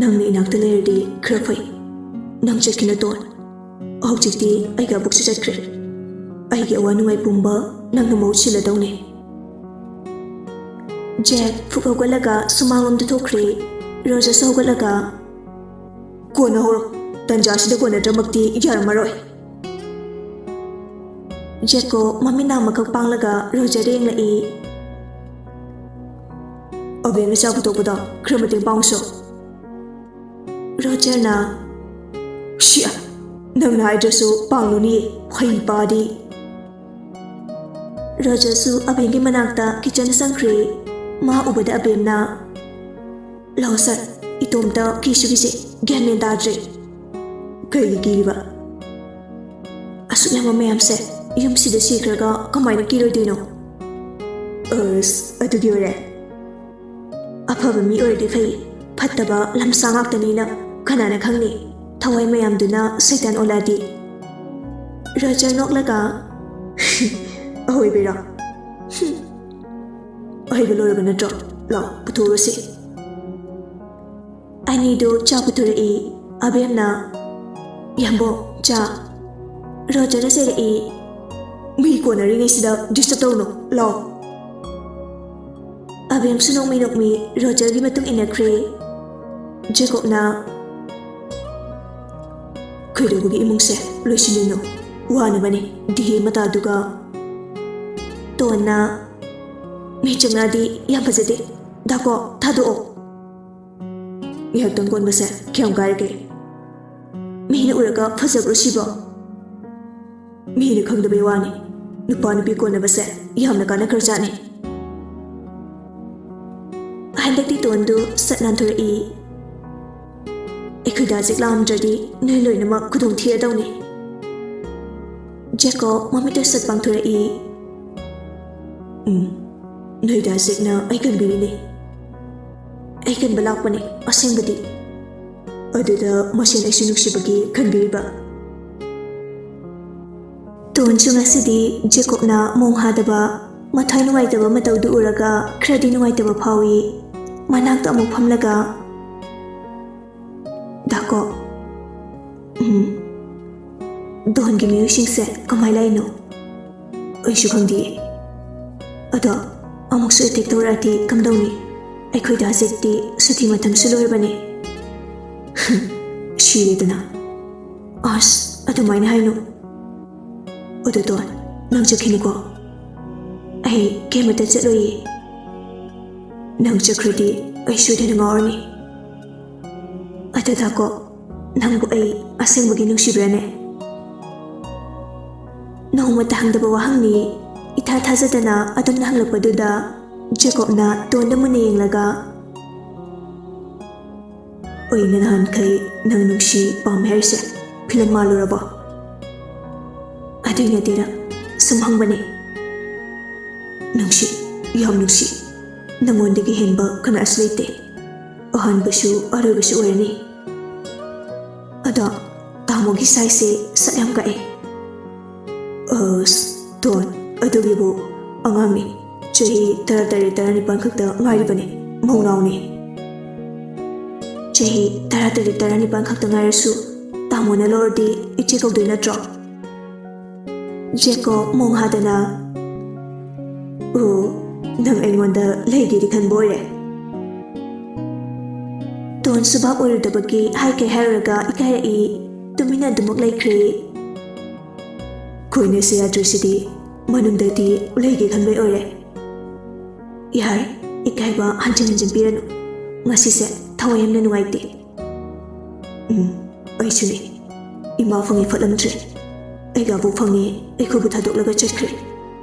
ꯅꯪꯅ ꯏꯅꯥꯛꯇ ꯂꯩꯔꯗꯤ ꯈꯔ ꯐꯩ꯫ ꯅꯪ ꯆꯠꯈꯤꯅ ꯇꯣꯟ꯫ ꯍꯧꯖꯤꯛꯇꯤ ꯑꯩꯒꯤ ꯑꯕꯣꯛꯁꯨ ꯆꯠꯈ꯭ꯔꯦ꯫ ꯑꯩꯒꯤ ꯑꯋꯥ ꯅꯨꯡꯉꯥꯏ ꯄꯨꯝꯕ ꯅꯪꯅ ꯃꯍꯨꯠ ꯁꯤꯜꯂꯗꯧꯅꯦ꯫" ꯖꯦꯛ ꯐꯨꯛ ꯍꯧꯒꯠꯂꯒ ꯁꯨꯃꯥꯡꯂꯣꯝꯗ ꯊꯣꯛꯈ꯭ꯔꯦ꯫ ꯔꯣꯖꯔꯁꯨ ꯍꯧꯒꯠꯂꯒ, "ꯀꯣꯟꯅ ꯍꯧꯔꯣ꯫ ꯇꯟꯖꯥꯁꯤꯗ ꯀꯣꯟꯅꯗ꯭ꯔꯃꯛꯇꯤ ꯌꯥꯔꯝꯃꯔꯣꯏ꯫" ꯖꯦꯀꯣ ꯃꯃꯤꯠ ꯅꯥꯝꯃꯈꯛ ꯄꯥꯡꯂꯒ ꯔꯣꯖꯔꯗ ꯌꯦꯡꯂꯛꯏ꯫ "ꯑꯕꯦꯝꯅ ꯆꯥ ꯄꯨꯊꯣꯛꯄꯗ ꯈꯔ ꯃꯇꯦꯡ ꯄꯥꯡꯁꯣ꯫" ꯔꯣꯖꯔꯅ, "ꯁꯤ, ꯅꯪꯅ ꯍꯥꯏꯗ꯭ꯔꯁꯨ ꯄꯥꯡꯂꯨꯅꯤ, ꯍꯩꯄꯥꯗꯤ꯫" ꯔꯣꯖꯔꯁꯨ ꯑꯕꯦꯝꯒꯤ ꯃꯅꯥꯛꯇ ꯀꯤꯆꯟꯗ ꯆꯪꯈ꯭ꯔꯦ꯫ ꯃꯥ ꯎꯕꯗ ꯑꯕꯦꯝꯅ, "ꯂꯥꯛꯑꯣ ꯁꯥꯔ, ꯏꯇꯣꯝꯇ ꯀꯤꯁꯨ ꯀꯤꯖꯩ, ꯒ꯭ꯌꯥꯟ ꯃꯦꯟ ꯇꯥꯗ꯭ꯔꯦ꯫" "ꯀꯩꯒꯤ ꯀꯤꯔꯤꯕ? ꯑꯁꯨꯛ ꯌꯥꯝꯕ ꯃꯌꯥꯝꯁꯦ ꯌꯨꯝꯁꯤꯗ ꯁꯤꯈ꯭ꯔꯒ ꯀꯃꯥꯏꯅ ꯀꯤꯔꯣꯏꯗꯣꯏꯅꯣ?" "ꯑꯁ, ꯑꯗꯨꯒꯤ ꯑꯣꯏꯔꯦ꯫ ꯑꯐꯕ ꯃꯤ ꯑꯣꯏꯔꯗꯤ ꯐꯩ, ꯐꯠꯇꯕ ꯂꯝꯁꯥ ꯉꯥꯛꯇꯅꯤꯅ ꯀꯅꯥꯅ ꯈꯪꯅꯤ? ꯊꯋꯥꯏ ꯃꯌꯥꯝꯗꯨꯅ ꯁꯩꯇꯥꯟ ꯑꯣꯜꯂꯛꯑꯗꯤ꯫" ꯔꯣꯖꯔ ꯅꯣꯛꯂꯒ, "ꯑꯍꯣꯏꯕꯩꯔꯣ? ꯍꯨꯝ꯫ ꯑꯍꯩꯕ ꯂꯣꯏꯔꯕ ꯅꯠꯇ꯭ꯔꯣ? ꯂꯥꯛꯑꯣ, ꯄꯨꯊꯣꯛꯎꯔꯁꯤ꯫" ꯑꯅꯤꯗꯨ ꯆꯥ ꯄꯨꯊꯣꯔꯛꯏ꯫ ꯑꯕꯦꯝꯅ, "ꯌꯥꯝꯕꯣ, ꯆꯥ꯫" ꯔꯣꯖꯔꯅ ꯆꯩꯔꯛꯏ, "ꯃꯤ ꯀꯣꯟꯅꯔꯤꯉꯩꯁꯤꯗ ꯗꯤꯁꯇꯔꯕ ꯇꯧꯅꯨ, ꯂꯥꯛꯑꯣ꯫" ꯑꯕꯦꯝꯁꯨ ꯅꯣꯛꯃꯤ ꯅꯣꯛꯃꯤ ꯔꯣꯖꯔꯒꯤ ꯃꯇꯨꯡ ꯏꯟꯅꯈ꯭ꯔꯦ꯫ ꯖꯦꯀꯣꯕꯅ, "ꯀꯩꯗꯧꯕꯒꯤ ꯏꯃꯨꯡꯁꯦ ꯂꯣꯏꯁꯤꯜꯂꯤꯅꯣ? ꯋꯥꯅꯕꯅꯦ, ꯗꯤꯍꯦ ꯃꯇꯥꯗꯨꯒ꯫" ꯇꯣꯟꯅ, "ꯃꯤ ꯆꯪꯉꯛꯑꯗꯤ ꯌꯥꯝ ꯐꯖꯗꯦ꯫ ꯗꯥꯀꯣ, ꯊꯥꯗꯣꯛꯑꯣ꯫" "ꯉꯥꯏꯍꯥꯛꯇꯪ ꯀꯣꯟꯕꯁꯦ ꯀꯌꯥꯝ ꯀꯥꯏꯔꯒꯦ?" "ꯃꯤ ꯎꯔꯒ ꯐꯖꯕ꯭ꯔꯣ ꯁꯤꯕꯣ? ꯃꯤꯅ ꯈꯪꯗꯕꯩ ꯋꯥꯅꯤ, ꯅꯨꯄꯥ ꯅꯨꯄꯤ ꯀꯣꯟꯅꯕꯁꯦ ꯌꯥꯝꯅ ꯀꯥꯟꯅꯈ꯭ꯔꯖꯥꯠꯅꯤ꯫ ꯍꯟꯗꯛꯇꯤ ꯇꯣꯟꯗꯨ ꯁꯠ ꯅꯥꯟꯊꯣꯔꯛꯏ꯫ ꯑꯩꯈꯣꯏ ꯗꯥ ꯖꯦꯛ ꯂꯥꯛꯑꯝꯗ꯭ꯔꯗꯤ ꯅꯣꯏ ꯂꯣꯏꯅꯃꯛ ꯈꯨꯗꯣꯡ ꯊꯤꯔꯗꯧꯅꯤ꯫ ꯖꯦꯀꯣꯕ ꯃꯃꯤꯠꯇ ꯁꯠ ꯄꯥꯡꯊꯣꯔꯛꯏ꯫ "ꯎꯝ, ꯅꯣꯏ ꯗꯥ ꯖꯦꯛꯅ ꯑꯩ ꯀꯟꯕꯤꯔꯤꯅꯦ꯫ ꯑꯩ ꯀꯟꯕ ꯂꯥꯛꯄꯅꯦ ꯑꯁꯦꯡꯕꯗꯤ꯫ ꯑꯗꯨꯗ ꯃꯁꯦꯟ ꯑꯩꯁꯨ ꯅꯨꯡꯁꯤꯕꯒꯤ ꯈꯟꯕꯤꯔꯤꯕ꯫" ꯇꯣꯟꯁꯨ ꯉꯁꯤꯗꯤ ꯖꯦꯀꯣꯕꯅ ꯃꯣꯡ ꯍꯥꯗꯕ, ꯃꯊ꯭ꯋꯥꯏ ꯅꯨꯡꯉꯥꯏꯇꯕ ꯃꯇꯧꯗꯨ ꯎꯔꯒ ꯈꯔꯗꯤ ꯅꯨꯡꯉꯥꯏꯇꯕ ꯐꯥꯎꯏ꯫ ꯃꯅꯥꯛꯇ ꯑꯃꯨꯛ ꯐꯝꯂꯒ, "ꯗꯥꯀꯣ, ꯎꯝ, ꯗꯣꯟꯒꯤ ꯃꯤꯑꯣꯏꯁꯤꯡꯁꯦ ꯀꯃꯥꯏ ꯂꯥꯛꯏꯅꯣ? ꯑꯩꯁꯨ ꯈꯪꯗꯤꯌꯦ꯫ ꯑꯗꯣ ꯑꯃꯨꯛꯁꯨ ꯑꯦꯇꯦꯛ ꯇꯧꯔꯛꯑꯗꯤ ꯀꯝꯗꯧꯅꯤ? ꯑꯩꯈꯣꯏ ꯗꯥ ꯖꯦꯛꯇꯤ ꯁꯨꯇꯤ ꯃꯇꯝꯁꯨ ꯂꯣꯏꯔꯕꯅꯦ꯫" "ꯁꯤꯔꯦꯗꯅ꯫ ꯑꯁ, ꯑꯗꯨꯃꯥꯏꯅ ꯍꯥꯏꯅꯨ꯫ ꯑꯗꯨ ꯗꯣꯟ, ꯅꯪ ꯆꯠꯈꯤꯅꯨꯀꯣ꯫ ꯑꯩ ꯀꯩꯃꯇ ꯆꯠꯂꯣꯏꯌꯦ꯫ ꯅꯪ ꯆꯠꯈ꯭ꯔꯗꯤ ꯑꯩ ꯁꯣꯏꯗꯅ ꯉꯥꯎꯔꯅꯤ꯫ ꯑꯗꯨ ꯗꯥꯀꯣ, ꯅꯪꯕꯨ ꯑꯩ ꯑꯁꯦꯡꯕꯒꯤ ꯅꯨꯡꯁꯤꯕ꯭ꯔꯥꯅꯦ?" ꯅꯣꯡꯃꯇ ꯍꯪꯗꯕ ꯋꯥꯍꯪꯅꯤ꯫ ꯏꯊꯥ ꯊꯥꯖꯗꯅ ꯑꯗꯨꯝꯅ ꯍꯪꯂꯛꯄꯗꯨꯗ ꯖꯦꯀꯣꯕꯅ ꯇꯣꯟꯗ ꯃꯨꯟꯅ ꯌꯦꯡꯂꯒ, "ꯑꯩꯅ ꯅꯍꯥꯟꯈꯩ ꯅꯪ ꯅꯨꯡꯁꯤ ꯄꯥꯝꯃꯦ ꯍꯥꯏꯔꯤꯁꯦ ꯐꯤꯂꯝ ꯃꯥꯜꯂꯨꯔꯕꯣ? ꯑꯗꯨꯏ ꯅꯠꯇꯦꯗ, ꯁꯨꯝ ꯍꯪꯕꯅꯦ꯫ ꯅꯨꯡꯁꯤ, ꯌꯥꯝ ꯅꯨꯡꯁꯤ꯫ ꯅꯪꯉꯣꯟꯗꯒꯤ ꯍꯦꯟꯕ ꯀꯅꯥꯁꯨ ꯂꯩꯇꯦ꯫ ꯑꯍꯥꯟꯕꯁꯨ ꯑꯔꯣꯏꯕꯁꯨ ꯑꯣꯏꯔꯅꯤ꯫ ꯑꯗꯣ ꯇꯥꯃꯣꯒꯤ ꯁꯥꯏꯖꯁꯦ ꯁꯛ ꯌꯥꯝ ꯀꯛꯑꯦ꯫" "ꯑꯁ, ꯇꯣꯟ, ꯑꯗꯨꯒꯤꯕꯨ ꯑꯉꯥꯡꯅꯤ꯫ ꯆꯍꯤ ꯇꯔꯥꯇꯔꯦꯠ, ꯇꯔꯥꯅꯤꯄꯥꯟ ꯈꯛꯇ ꯉꯥꯏꯔꯤꯕꯅꯤ꯫ ꯃꯧ ꯅꯥꯎꯅꯤ꯫" "ꯆꯍꯤ ꯇꯔꯥꯇꯔꯦꯠ, ꯇꯔꯥꯅꯤꯄꯥꯟ ꯈꯛꯇ ꯉꯥꯏꯔꯁꯨ ꯇꯥꯃꯣꯅ ꯂꯧꯔꯗꯤ ꯏꯆꯦ ꯀꯧꯗꯣꯏ ꯅꯠꯇ꯭ꯔꯣ?" ꯖꯦꯀꯣꯕ ꯃꯣꯡ ꯍꯥꯗꯅ, "ꯑꯣ, ꯅꯪ ꯑꯩꯉꯣꯟꯗ ꯂꯩꯒꯦꯗꯤ ꯈꯟꯕ ꯑꯣꯏꯔꯦ꯫" ꯇꯣꯟꯁꯨ ꯚꯥꯞ ꯑꯣꯏꯔꯨꯗꯕꯒꯤ ꯍꯥꯏꯈꯩ ꯍꯥꯏꯔꯨꯔꯒ ꯏꯀꯥꯏꯔꯛꯏ꯫ ꯇꯨꯃꯤꯟꯅ ꯑꯗꯨꯃꯛ ꯂꯩꯈ꯭ꯔꯦ꯫ "ꯀꯣꯏꯅꯁꯦ ꯌꯥꯗ꯭ꯔꯤꯁꯤꯗꯤ ꯃꯅꯨꯡꯗꯗꯤ ꯂꯩꯒꯦ ꯈꯟꯕꯩ ꯑꯣꯏꯔꯦ꯫" "ꯌꯥꯔꯦ, ꯏꯀꯥꯏꯕ ꯍꯟꯖꯤꯟ ꯍꯟꯖꯤꯟ ꯄꯤꯔꯅꯨ꯫ ꯉꯁꯤꯁꯦ ꯊꯋꯥꯏ ꯌꯥꯝꯅ ꯅꯨꯡꯉꯥꯏꯇꯦ꯫" "ꯎꯝ, ꯑꯩꯁꯨꯅꯦ꯫ ꯏꯃꯥ ꯐꯪꯉꯦ ꯐꯠꯂꯝꯗ꯭ꯔꯦ, ꯑꯩꯒꯥꯕꯨ ꯐꯪꯉꯦ ꯑꯩꯈꯣꯏꯕꯨ ꯊꯥꯗꯣꯛꯂꯒ ꯆꯠꯈ꯭ꯔꯦ꯫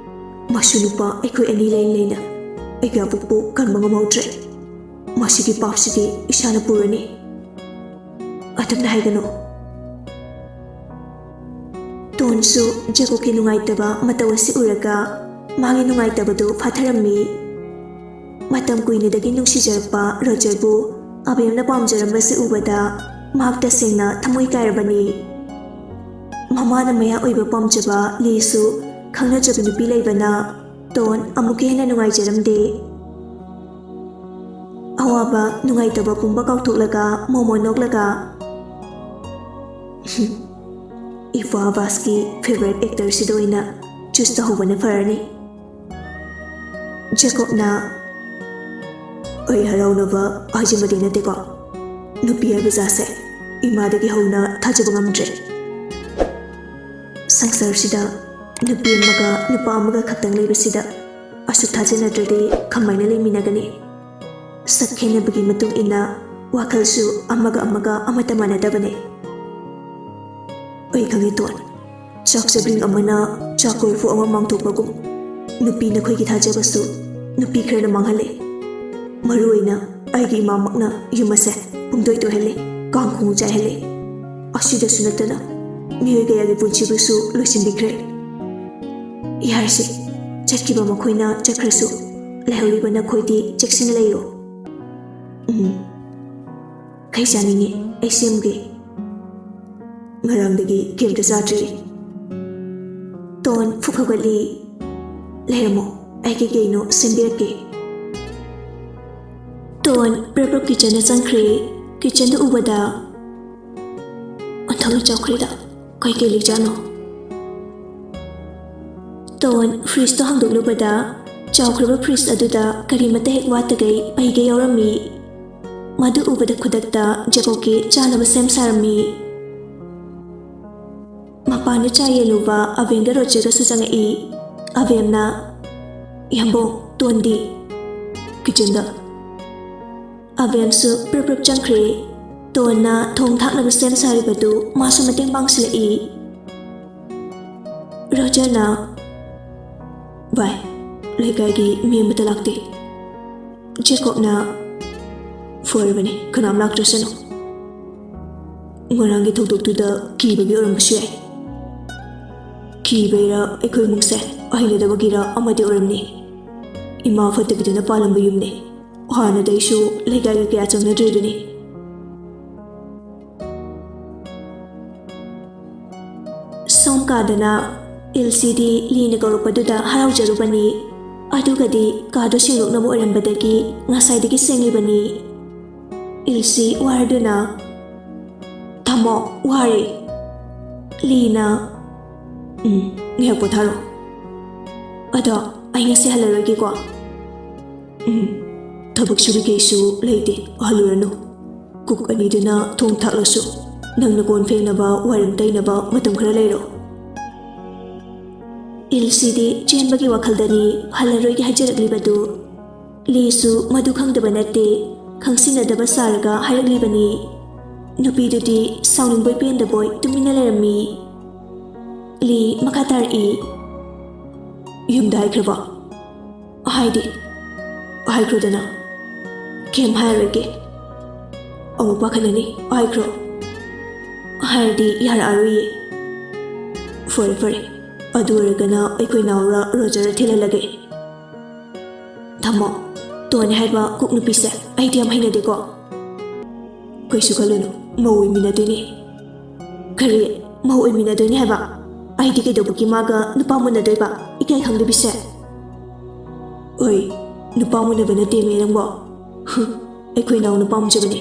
ꯃꯁꯨ ꯅꯨꯄꯥ ꯑꯩꯈꯣꯏ ꯑꯅꯤ ꯂꯩ ꯂꯩꯅ ꯑꯩꯒꯥꯕꯨꯛꯄꯨ ꯀꯟꯕ ꯉꯝꯍꯧꯗ꯭ꯔꯦ꯫ ꯃꯁꯤꯒꯤ ꯄꯥꯞꯁꯤꯗꯤ ꯏꯁꯥꯅ ꯄꯨꯔꯅꯤ꯫ ꯑꯗꯨꯝꯅ ꯍꯥꯏꯒꯅꯨ꯫ ꯇꯣꯟꯁꯨ ꯖꯦꯀꯣꯕꯀꯤ ꯅꯨꯡꯉꯥꯏꯇꯕ ꯃꯇꯧ ꯑꯁꯤ ꯎꯔꯒ ꯃꯥꯒꯤ ꯅꯨꯡꯉꯥꯏꯇꯕꯗꯨ ꯐꯥꯊꯔꯝꯃꯤ꯫ ꯃꯇꯝ ꯀꯨꯏꯅꯗꯒꯤ ꯅꯨꯡꯁꯤꯖꯔꯛꯄ ꯔꯣꯖꯔꯕꯨ ꯑꯕꯦꯝꯅ ꯄꯥꯝꯖꯔꯝꯕꯁꯤ ꯎꯕꯗ ꯃꯍꯥꯛ ꯇꯁꯦꯡꯅ ꯊꯃꯣꯏ ꯀꯥꯏꯔꯕꯅꯤ꯫ ꯃꯃꯥꯅ ꯃꯌꯥ ꯑꯣꯏꯕ ꯄꯥꯝꯖꯕ ꯂꯤꯁꯨ ꯈꯪꯅꯖꯕ ꯅꯨꯄꯤ ꯂꯩꯕꯅ ꯇꯣꯟ ꯑꯃꯨꯛꯀ ꯍꯦꯟꯅ ꯅꯨꯡꯉꯥꯏꯖꯔꯝꯗꯦ꯫ ꯑꯋꯥꯕ ꯅꯨꯡꯉꯥꯏꯇꯕ ꯄꯨꯝꯕ ꯀꯥꯎꯊꯣꯛꯂꯒ ꯃꯣꯃꯣ ꯅꯣꯛꯂꯒ, "ꯏꯐꯥ ꯑꯕꯥꯁꯀꯤ ꯐꯦꯚꯔꯦꯠ ꯑꯦꯛꯇꯔꯁꯤꯗ ꯑꯣꯏꯅ ꯆꯨꯁ ꯇꯧꯍꯧꯕꯅ ꯐꯔꯅꯤ꯫" ꯖꯦꯀꯣꯕꯅ, "ꯑꯩ ꯍꯔꯥꯎꯅꯕ ꯍꯥꯏꯖꯕꯗꯤ ꯅꯠꯇꯦꯀꯣ, ꯅꯨꯄꯤ ꯍꯥꯏꯕ ꯖꯥꯠꯁꯦ ꯏꯃꯥꯗꯒꯤ ꯍꯧꯅ ꯊꯥꯖꯕ ꯉꯝꯗ꯭ꯔꯦ꯫ ꯁꯪꯁꯥꯔꯁꯤꯗ ꯅꯨꯄꯤ ꯑꯃꯒ ꯅꯨꯄꯥ ꯑꯃꯒ ꯈꯛꯇꯪ ꯂꯩꯕꯁꯤꯗ ꯑꯁꯨꯛ ꯊꯥꯖꯅꯗ꯭ꯔꯗꯤ ꯀꯃꯥꯏꯅ ꯂꯩꯃꯤꯟꯅꯒꯅꯤ? ꯁꯛ ꯈꯦꯠꯅꯕꯒꯤ ꯃꯇꯨꯡ ꯏꯟꯅ ꯋꯥꯈꯜꯁꯨ ꯑꯃꯒ ꯑꯃꯒ ꯑꯃꯠꯇ ꯃꯥꯟꯅꯗꯕꯅꯦ꯫" "ꯑꯩ ꯈꯪꯉꯤ ꯇꯣꯟ, ꯆꯥꯛ ꯆꯥꯕꯤꯡ ꯑꯃꯅ ꯆꯥꯛ ꯀꯣꯔꯐꯨ ꯑꯃ ꯃꯥꯡꯊꯣꯛꯄꯒꯨꯝ, ꯅꯨꯄꯤ ꯅꯈꯣꯏꯒꯤ ꯊꯥꯖꯕꯁꯨ ꯅꯨꯄꯤ ꯈꯔꯅ ꯃꯥꯡꯍꯜꯂꯦ꯫ ꯃꯔꯨꯑꯣꯏꯅ ꯑꯩꯒꯤ ꯏꯃꯥꯃꯛꯅ ꯌꯨꯝ ꯑꯁꯦ ꯄꯨꯡꯇꯣꯏ ꯇꯣꯏꯍꯜꯂꯦ, ꯀꯥꯡ ꯈꯣꯡ ꯆꯥꯏꯍꯜꯂꯦ꯫ ꯑꯁꯤꯗꯁꯨ ꯅꯠꯇꯅ ꯃꯤꯑꯣꯏ ꯀꯌꯥꯒꯤ ꯄꯨꯟꯁꯤꯕꯨꯁꯨ ꯂꯣꯏꯁꯤꯟꯕꯤꯈ꯭ꯔꯦ꯫ ꯌꯥꯔꯁꯤ, ꯆꯠꯈꯤꯕ ꯃꯈꯣꯏꯅ ꯆꯠꯈ꯭ꯔꯁꯨ, ꯂꯩꯍꯧꯔꯤꯕ ꯅꯈꯣꯏꯗꯤ ꯆꯦꯛꯁꯤꯟꯅ ꯂꯩꯌꯨ꯫" "ꯎꯝ, ꯈꯩ ꯆꯥꯅꯤꯡꯉꯤ, ꯑꯩ ꯁꯦꯝꯒꯦ꯫ ꯉꯔꯥꯡꯗꯒꯤ ꯀꯩꯝꯇ ꯆꯥꯗ꯭ꯔꯤ꯫" ꯇꯣꯟ ꯐꯨꯛ ꯍꯧꯒꯠꯂꯤ꯫ "ꯂꯩꯔꯝꯃꯣ, ꯑꯩ ꯀꯩꯀꯩꯅꯣ ꯁꯦꯝꯕꯤꯔꯛꯀꯦ꯫" ꯇꯣꯟ ꯄ꯭ꯔꯞ ꯄ꯭ꯔꯞ ꯀꯤꯆꯟꯗ ꯆꯪꯈ꯭ꯔꯦ꯫ ꯀꯤꯆꯟꯗ ꯎꯕꯗ, "ꯑꯣꯟꯊꯣꯛꯅ ꯆꯥꯎꯈ꯭ꯔꯦꯗ, ꯀꯩꯀꯩ ꯂꯩꯖꯥꯠꯅꯣ?" ꯇꯣꯟ ꯐ꯭ꯔꯤꯖꯇꯣ ꯍꯥꯡꯗꯣꯛꯂꯨꯕꯗ, ꯆꯥꯎꯈ꯭ꯔꯕ ꯐ꯭ꯔꯤꯖ ꯑꯗꯨꯗ ꯀꯔꯤꯃꯠꯇ ꯍꯦꯛ ꯋꯥꯠꯇꯈꯩ ꯄꯩꯒꯩ ꯌꯥꯎꯔꯝꯃꯤ꯫ ꯃꯗꯨ ꯎꯕꯗ ꯈꯨꯗꯛꯇ ꯖꯦꯀꯣꯕꯀꯤ ꯆꯥꯅꯕ ꯁꯦꯝ ꯁꯥꯔꯝꯃꯤ꯫ ꯃꯄꯥꯟꯗ ꯆꯥ ꯌꯦꯜꯂꯨꯕ ꯑꯕꯦꯝꯒ ꯔꯣꯖꯔꯒꯁꯨ ꯆꯪꯉꯛꯏ꯫ ꯑꯕꯦꯝꯅ, "ꯏꯌꯥꯝꯕꯣ, ꯇꯣꯟꯗꯤ?" "ꯀꯤꯆꯟꯗ꯫" ꯑꯕꯦꯝꯁꯨ ꯄ꯭ꯔꯞ ꯄ꯭ꯔꯞ ꯆꯪꯈ꯭ꯔꯦ꯫ ꯇꯣꯟꯅ ꯊꯣꯡ ꯊꯥꯛꯅꯕ ꯁꯦꯝ ꯁꯥꯔꯤꯕꯗꯨ ꯃꯥꯁꯨ ꯃꯇꯦꯡ ꯄꯥꯡꯁꯤꯜꯂꯛꯏ꯫ ꯔꯣꯖꯔꯅ, "ꯚꯥꯏ, ꯂꯩꯀꯥꯏꯒꯤ ꯃꯤ ꯑꯃꯠꯇ ꯂꯥꯛꯇꯦ꯫" ꯖꯦꯀꯣꯕꯅ, "ꯐꯔꯕꯅꯤ, ꯀꯅꯥꯝ ꯂꯥꯛꯇ꯭ꯔꯁꯅꯨ꯫ ꯉꯔꯥꯡꯒꯤ ꯊꯧꯗꯣꯛꯇꯨꯗ ꯀꯤꯕꯒꯤ ꯑꯣꯏꯔꯝꯕꯁꯨ ꯌꯥꯏ꯫ ꯀꯤꯕꯩꯔꯥ ꯑꯩꯈꯣꯏ ꯏꯃꯨꯡꯁꯦ ꯍꯩꯅꯗꯕꯒꯤꯔ ꯑꯃꯗꯤ ꯑꯣꯏꯔꯝꯅꯤ꯫ ꯏꯃꯥ ꯐꯠꯇꯕꯤꯗꯨꯅ ꯄꯥꯜꯂꯝꯕ ꯌꯨꯝꯅꯤ꯫ ꯍꯥꯟꯅꯗꯩꯁꯨ ꯂꯩꯀꯥꯏꯒ ꯀꯌꯥ ꯆꯪꯅꯗ꯭ꯔꯤꯗꯨꯅꯤ꯫" ꯁꯣꯝ ꯀꯥꯗꯅ ꯏꯜꯁꯤꯗꯤ ꯂꯤꯅ ꯀꯧꯔꯛꯄꯗꯨꯗ ꯍꯔꯥꯎꯖꯔꯨꯕꯅꯤ꯫ ꯑꯗꯨꯒꯗꯤ ꯀꯥꯗꯣ ꯁꯦꯡꯗꯣꯛꯅꯕ ꯑꯣꯏꯔꯝꯕꯗꯒꯤ ꯉꯁꯥꯏꯗꯒꯤ ꯁꯦꯡꯂꯤꯕꯅꯤ꯫ ꯏꯜꯁꯤ ꯋꯥꯔꯗꯨꯅ, "ꯊꯝꯃꯣ, ꯋꯥꯔꯦ꯫" ꯂꯤꯅ, "ꯎꯝ, ꯉꯥꯏꯍꯥꯛ ꯄꯣꯊꯥꯔꯣ꯫ ꯑꯗꯣ ꯑꯩ ꯉꯁꯤ ꯍꯜꯂꯔꯣꯏꯒꯦꯀꯣ꯫" "ꯎꯝ, ꯊꯕꯛ ꯁꯨꯔꯤꯈꯩꯁꯨ ꯂꯩꯇꯦ, ꯍꯜꯂꯨꯔꯅꯨ꯫ ꯀꯨꯛ ꯑꯅꯤꯗꯨꯅ ꯊꯣꯡ ꯊꯥꯛꯂꯁꯨ ꯅꯪꯅ ꯀꯣꯟ ꯐꯦꯡꯅꯕ, ꯋꯥꯏꯔꯝ ꯇꯩꯅꯕ ꯃꯇꯝ ꯈꯔ ꯂꯩꯔꯣ꯫" ꯏꯜꯁꯤꯗꯤ ꯆꯦꯟꯕꯒꯤ ꯋꯥꯈꯜꯗꯅꯤ ꯍꯜꯂꯔꯣꯏꯒꯦ ꯍꯥꯏꯖꯔꯛꯂꯤꯕꯗꯨ꯫ ꯂꯤꯁꯨ ꯃꯗꯨ ꯈꯪꯗꯕ ꯅꯠꯇꯦ, ꯈꯪꯁꯤꯟꯅꯗꯕ ꯁꯥꯔꯒ ꯍꯥꯏꯔꯛꯂꯤꯕꯅꯤ꯫ ꯅꯨꯄꯤꯗꯨꯗꯤ ꯁꯥꯎꯅꯤꯡꯕꯣꯏ ꯄꯦꯟꯗꯕꯣꯏ ꯇꯨꯃꯤꯟꯅ ꯂꯩꯔꯝꯃꯤ꯫ ꯂꯤ ꯃꯈꯥ ꯇꯥꯔꯛꯏ, "ꯌꯨꯝꯗ ꯍꯥꯏꯈ꯭ꯔꯕꯣ? ꯍꯥꯏꯗꯤ, ꯍꯥꯏꯈ꯭ꯔꯣꯗꯅ꯫ ꯀꯩꯝ ꯍꯥꯏꯔꯣꯏꯒꯦ꯫ ꯑꯃꯨꯛ ꯄꯥꯈꯠꯂꯅꯤ, ꯍꯥꯏꯈ꯭ꯔꯣ꯫ ꯍꯥꯏꯔꯗꯤ ꯌꯥꯔꯛꯑꯔꯣꯏꯌꯦ꯫" "ꯐꯔꯦ, ꯐꯔꯦ꯫ ꯑꯗꯨ ꯑꯣꯏꯔꯒꯅ ꯑꯩꯈꯣꯏ ꯅꯥꯎꯔ ꯔꯣꯖꯔ ꯊꯤꯜꯍꯜꯂꯒꯦ꯫" "ꯊꯝꯃꯣ, ꯇꯣꯟ ꯍꯥꯏꯕ ꯀꯨꯛ ꯅꯨꯄꯤꯁꯦ ꯑꯩꯗꯤ ꯌꯥꯝ ꯍꯩꯅꯗꯦꯀꯣ꯫" "ꯀꯩꯁꯨ ꯈꯜꯂꯨꯅꯨ, ꯃꯧ ꯑꯣꯏꯃꯤꯟꯅꯗꯣꯏꯅꯦ꯫" "ꯀꯔꯤ? ꯃꯧ ꯑꯣꯏꯃꯤꯟꯅꯗꯣꯏꯅꯦ ꯍꯥꯏꯕ? ꯑꯩꯗꯤ ꯀꯩꯗꯧꯕꯒꯤ ꯃꯥꯒ ꯅꯨꯄꯥ ꯃꯨꯟꯅꯗꯣꯏꯕ? ꯏꯀꯥꯏ ꯈꯪꯗꯕꯤꯁꯦ!" "ꯑꯣꯏ, ꯅꯨꯄꯥ ꯃꯨꯟꯅꯕ ꯅꯠꯇꯦꯃꯦ ꯅꯪꯕꯣ꯫ ꯍꯨꯝ, ꯑꯩꯈꯣꯏ ꯅꯥꯎꯅ ꯄꯥꯝꯖꯕꯅꯦ꯫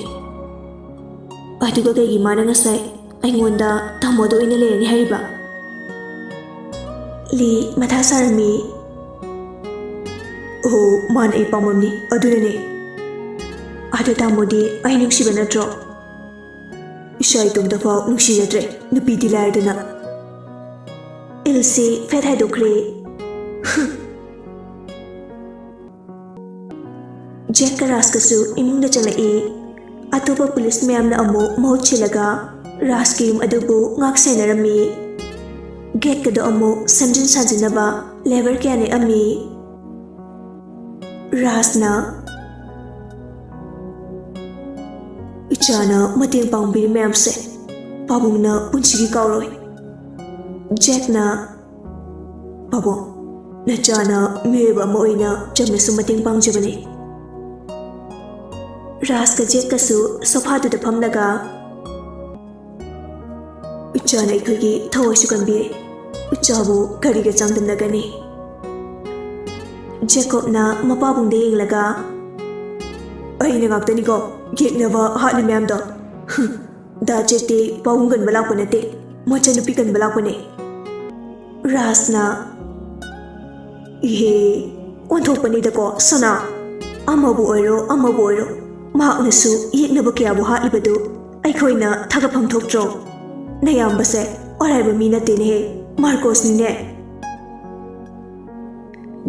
ꯑꯗꯨꯒ ꯀꯩꯒꯤ ꯃꯥꯅ ꯉꯁꯥꯏ ꯑꯩꯉꯣꯟꯗ ꯇꯥꯃꯣꯗ ꯑꯣꯏꯅ ꯂꯩꯔꯅꯤ ꯍꯥꯏꯔꯤꯕ?" ꯂꯤ ꯃꯊꯥ ꯁꯥꯔꯝꯃꯤ꯫ "ꯑꯣ, ꯃꯥꯅ ꯑꯩ ꯄꯥꯝꯃꯝꯅꯤ, ꯑꯗꯨꯅꯅꯦ꯫" "ꯑꯗꯣ ꯇꯥꯃꯣꯗꯤ ꯑꯩ ꯅꯨꯡꯁꯤꯕ ꯅꯠꯇ꯭ꯔꯣ? ꯏꯁꯥ ꯏꯇꯣꯝꯇ ꯐꯥꯎ ꯅꯨꯡꯁꯤꯖꯗ꯭ꯔꯦ, ꯅꯨꯄꯤꯗꯤ ꯂꯥꯏꯔꯗꯅ꯫" ꯏꯜꯁꯤ ꯐꯦꯠ ꯍꯥꯏꯗꯣꯛꯈ꯭ꯔꯦ꯫ ꯖꯦꯛꯀ ꯔꯥꯖꯀꯁꯨ ꯏꯃꯨꯡꯗ ꯆꯪꯂꯛꯏ꯫ ꯑꯇꯣꯞꯄ ꯄꯨꯂꯤꯁ ꯃꯌꯥꯝꯅ ꯑꯃꯨꯛ ꯃꯍꯨꯠ ꯁꯤꯜꯂꯒ ꯔꯥꯖꯀꯤ ꯌꯨꯝ ꯑꯗꯨꯕꯨ ꯉꯥꯛ ꯁꯦꯟꯅꯔꯝꯃꯤ꯫ ꯒꯦꯠꯀꯗꯣ ꯑꯃꯨꯛ ꯁꯦꯝꯖꯤꯟ ꯁꯥꯖꯤꯟꯅꯕ ꯂꯦꯕꯔ ꯀꯌꯥ ꯅꯦꯛꯑꯝꯃꯤ꯫ ꯔꯥꯖꯅ, "ꯏꯆꯥꯅ ꯃꯇꯦꯡ ꯄꯥꯡꯕꯤꯔꯤ ꯃꯌꯥꯝꯁꯦ ꯄꯥꯕꯨꯡꯅ ꯄꯨꯟꯁꯤꯒꯤ ꯀꯥꯎꯔꯣꯏ꯫" ꯖꯦꯛꯅ, "ꯄꯥꯕꯨꯡ, ꯅꯆꯥꯅ ꯃꯤꯑꯣꯏꯕ ꯑꯃ ꯑꯣꯏꯅ ꯆꯝꯅꯁꯨ ꯃꯇꯦꯡ ꯄꯥꯡꯖꯕꯅꯤ꯫" ꯔꯥꯖꯀ ꯖꯦꯛꯀꯁꯨ ꯁꯣꯐꯥꯗꯨꯗ ꯐꯝꯂꯒ, "ꯏꯆꯥꯅ ꯑꯩꯈꯣꯏꯒꯤ ꯊꯋꯥꯏꯁꯨ ꯀꯟꯕꯤꯔꯦ꯫ ꯏꯆꯥꯕꯨ ꯀꯔꯤꯒ ꯆꯥꯡꯗꯝꯅꯒꯅꯤ?" ꯖꯦꯀꯣꯕꯅ ꯃꯄꯥꯕꯨꯡꯗ ꯌꯦꯡꯂꯒ, "ꯑꯩꯅ ꯉꯥꯛꯇꯅꯤꯀꯣ ꯌꯦꯛꯅꯕ ꯍꯥꯠꯂꯤ ꯃꯌꯥꯝꯗꯣ꯫ ꯍꯨꯝ, ꯗꯥ ꯖꯦꯛꯇꯤ ꯄꯥꯕꯨꯡ ꯀꯟꯕ ꯂꯥꯛꯄ ꯅꯠꯇꯦ, ꯃꯆꯟꯅꯨꯄꯤ ꯀꯟꯕ ꯂꯥꯛꯄꯅꯦ꯫" ꯔꯥꯖꯅ, "ꯏꯍꯦ, ꯑꯣꯟꯊꯣꯛꯄꯅꯤꯗꯀꯣ ꯁꯅꯥ꯫ ꯑꯃꯕꯨ ꯑꯣꯏꯔꯣ, ꯑꯃꯕꯨ ꯑꯣꯏꯔꯣ, ꯃꯍꯥꯛꯅꯁꯨ ꯌꯦꯛꯅꯕ ꯀꯌꯥꯕꯨ ꯍꯥꯠꯂꯤꯕꯗꯨ ꯑꯩꯈꯣꯏꯅ ꯊꯥꯒꯠꯐꯝ ꯊꯣꯛꯇ꯭ꯔꯣ? ꯅꯌꯥꯝꯕꯁꯦ ꯑꯔꯥꯏꯕ ꯃꯤ ꯅꯠꯇꯦꯅꯦꯍꯦ, ꯃꯥꯔꯀꯣꯁꯅꯤꯅꯦ꯫"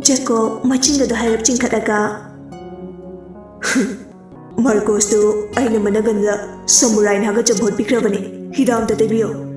ꯖꯦꯀꯣꯕ ꯃꯆꯤꯟꯒꯗꯣ ꯍꯥꯏꯔꯞ ꯆꯤꯡꯈꯠꯂꯒ, "ꯃꯥꯔꯀꯣꯁꯇꯨ ꯑꯩꯅ ꯃꯅꯒꯟꯗ ꯁꯃꯨꯔꯥꯏꯅ ꯍꯥꯏꯒ ꯆꯝꯐꯨꯠ ꯄꯤꯈ꯭ꯔꯕꯅꯤ꯫ ꯍꯤꯗꯥꯛ ꯑꯝꯇ ꯇꯩꯕꯤꯌꯨ꯫"